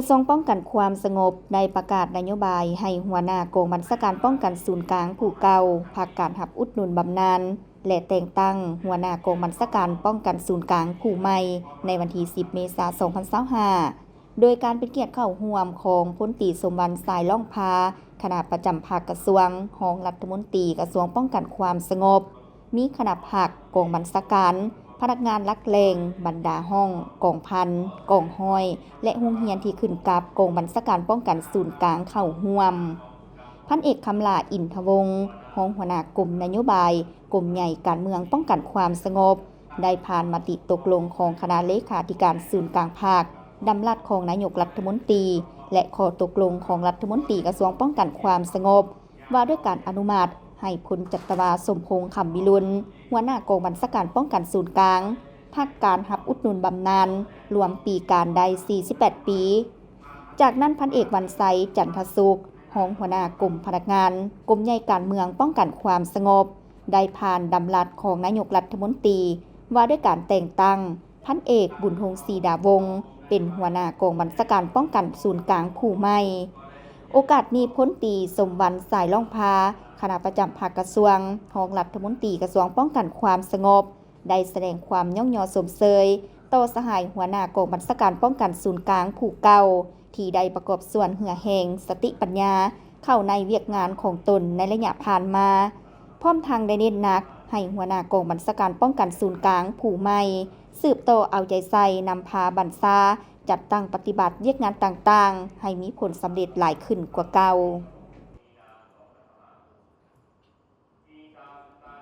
ກະຊວງປ້ອງກັນຄວາມສະຫງົບ ໄດ້ປະກາດນະໂຍບາຍໃຫ້ຫົວໜ້າກອງບັນຊາການປ້ອງກັນສູນກາງຜູ້ເກົ່າ ພັກການຮັບອຸດໜູນບຳນານ ແລະ ແຕ່ງຕັ້ງຫົວໜ້າກອງບັນຊາການປ້ອງກັນສູນກາງຜູ້ໃໝ່ ໃນວັນທີສິບ ເມສາ ສອງພັນຊາວຫ້າ ໂດຍການເປັນກຽດເຂົ້າຮ່ວມຂອງພົນຕີ ສົມວັນ ສາຍລ້ອງພາ ຄະນະປະຈຳພັກກະຊວງ, ຮອງລັດຖະມົນຕີກະຊວງປ້ອງກັນຄວາມສະຫງົບ, ມີຄະນະພັກ, ກອງບັນຊາການ, ພະນັກງານຫຼັກແຫຼ່ງ, ບັນດາຫ້ອງ, ກອງພັນ, ກອງຮ້ອຍ ແລະ ໂຮງຮຽນທີ່ຂຶ້ນກັບກອງບັນຊາການປ້ອງກັນສູນກາງເຂົ້າຮ່ວມ. ພັນເອກ ຄຳຫຼ້າ ອິນທະວົງ ຮອງຫົວໜ້າກົມນະໂຍບາຍ ກົມໃຫຍ່ການເມືອງປ້ອງກັນຄວາມສະຫງົບ ໄດ້ຜ່ານມະຕິຕົກລົງຂອງຄະນະເລຂາທິການສູນກາງພັກ, ດຳລັດຂອງນາຍົກລັດຖະມົນຕີ ແລະ ຂໍ້ຕົກລົງຂອງລັດຖະມົນຕີກະຊວງປ້ອງກັນຄວາມສະຫງົບ ວ່າດ້ວຍການອະນຸມັດໃຫ້ພົນຈັດຕະວາ ສົມພົງ ຄຳວິລຸນ ຫົວໜ້າກອງບັນຊາການປ້ອງກັນສູນກາງ ພັກການຮັບອຸດໜູນບຳນານ ລວມປີການໄດ້ສີ່ສິບແປດປີ. ຈາກນັ້ນ ພັນເອກ ວັນໄຊ ຈັນທະສຸກ ຮອງຫົວໜ້າກົມພະນັກງານ ກົມໃຫຍ່ການເມືອງປ້ອງກັນຄວາມສະຫງົບ ໄດ້ຜ່ານດຳລັດຂອງນາຍົກລັດຖະມົນຕີ ວ່າດ້ວຍການແຕ່ງຕັ້ງ ພັນເອກ ບຸນຮົງ ສີດາວົງ ເປັນຫົວໜ້າກອງບັນຊາການປ້ອງກັນສູນກາງຜູ້ໃໝ່. ໂອກາດນີ້ ພົນຕີ ສົມວັນ ສາຍລ້ອງພາ ຄະນະປະຈຳພັກກະຊວງ, ຮອງລັດຖະມົນຕີກະຊວງປ້ອງກັນຄວາມສະຫງົບ ໄດ້ສະແດງຄວາມຍ້ອງຍໍຊົມເຊີຍຕໍ່ສະຫາຍຫົວໜ້າກອງບັນຊາການປ້ອງກັນສູນກາງຜູ້ເກົ່າ ທີ່ໄດ້ປະກອບສ່ວນເຫື່ອແຮງ, ສະຕິປັນຍາ ເຂົ້າໃນວຽກງານຂອງຕົນໃນໄລຍະຜ່ານມາ, ພ້ອມທັງໄດ້ເນັ້ນໜັກໃຫ້ຫົວໜ້າກອງບັນຊາການປ້ອງກັນສູນກາງຜູ້ໃໝ່ ສືບຕໍ່ເອົາໃຈໃສ່ນຳພາບັນຊາ ຈັດຕັ້ງປະຕິບັດວຽກງານຕ່າງໆ ໃຫ້ມີຜົນສຳເລັດຫຼາຍຂຶ້ນກວ່າເກົ່າ.